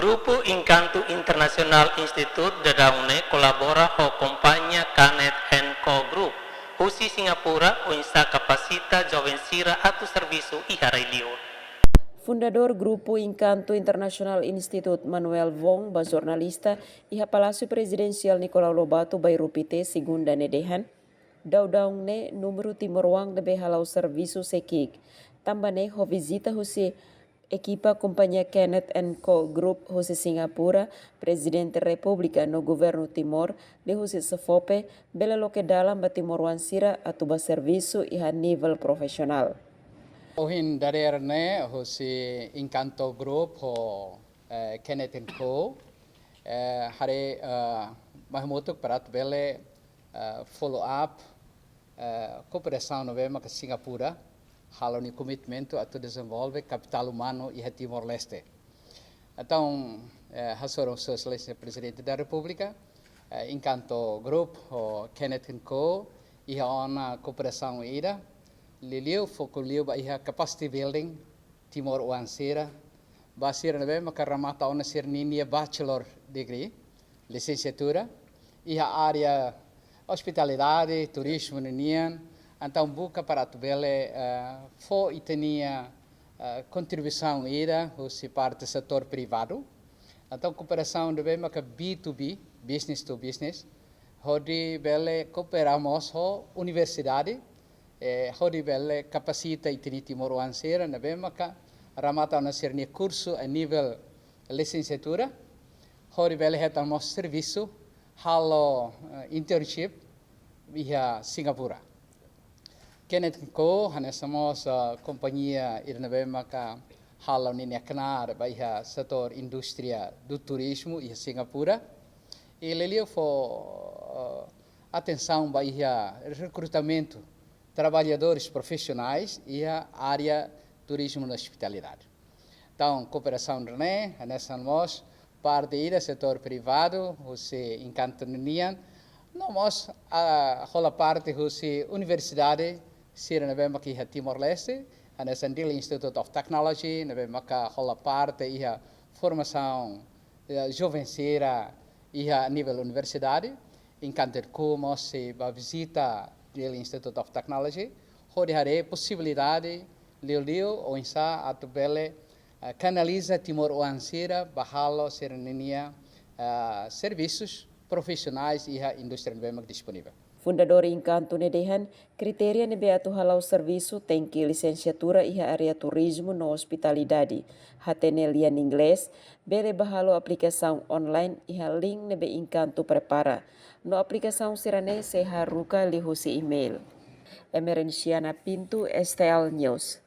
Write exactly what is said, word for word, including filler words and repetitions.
Grupu Encanto International Institute daudaun ne'e kolabora ho kompañia Canet and Co Group husi Singapura, oinsá kapasita joven sira atu servisu iha rai-liur. Fundadór Grupu Encanto International Institute, Manuel Wong, ba jornalista iha Palásiu Prezidensiál Nicolau Lobato, Bairru Pité, Segunda ne'e dehan, daudaun ne'e númeru timoroan ne'ebé hala'o servisu sei ki'ik. Tanba ne'e ho vizita husi ekipa kompañia Canet and Co Group husi Singapura, Prezidente Repúblika no Governu Timor, liuhusi SEFOPE, bele loke dalan ba timoroan sira atu ba servisu iha nivel profisionál. Ohin dadeer ne'e husi Encanto Group ho, eh, Canet and Co, eh, haree, eh, mai hamutuk para atu bele, eh, follow up, eh, kooperasaun ne'ebé maka Singapura halo nia komitmentu atu dezenvolve kapitál umanu iha Timor-Leste. Entaun, eh, hasoru Sua Exelénsia Prezidente da Repúblika, eh, Encanto Group ho Canet and Co iha ona kooperasaun ida, liuliu foku liu ba iha capacity building timoroan sira, ba sira ne'ebé maka remata ona sira-ninia bachelor degree, lisensiatura, iha área ospitalidade, turizmu ninian, entaun buka para atu bele, eh, fó ita-nia, eh, kontribuisaun ida husi parte setór privadu. Entaun kooperasaun ne'ebé maka B to B, business to business, hodi bele koopera mós ho universidade, eh, hodi bele kapasita ita-nia timoroan sira ne'ebé maka remata ona sira-nia kursu a nivel lisensiatura, hodi bele hetan mós servisu, halo, eh, internship iha Singapura. Canet Co hanesan mós, eh, kompañia ida ne'ebé maka halo ninia knaar ba iha setór indústria do turizmu iha Singapura. I liuliu fó, eh, atensaun ba iha rekrutamentu traballadores profisionais iha área turizmu no ospitalidade. Entaun, kooperasaun ne'e, hanesan mós parte ida setór privadu, husi Encanto ninian, no mós, ah, hola parte husi universidade sira ne'ebé maka iha Timor-Leste, hanesan Dili Institute of Technology, ne'ebé maka hola parte iha formasaun, eh, joven sira iha nivel universidade, Encanto Co mós sei ba vizita Dili Institute of Technology, hodi haree posibilidade liuliu oinsá atu bele, eh, kanaliza timoroan sira ba halo sira-ninia, eh, servisus profisionais iha indústria ne'ebé mak disponivel. Fundadór Encanto ne'e dehan, kritéria ne'ebé atu hala'o servisu tenke lisensiatura iha área turizmu no ospitalidade, hatene lian inglés, bele ba halo aplikasaun online iha link ne'ebé Encanto prepara. No aplikasaun sira-ne'e sei haruka liuhusi email. Emerenciana Pinto, S T L News.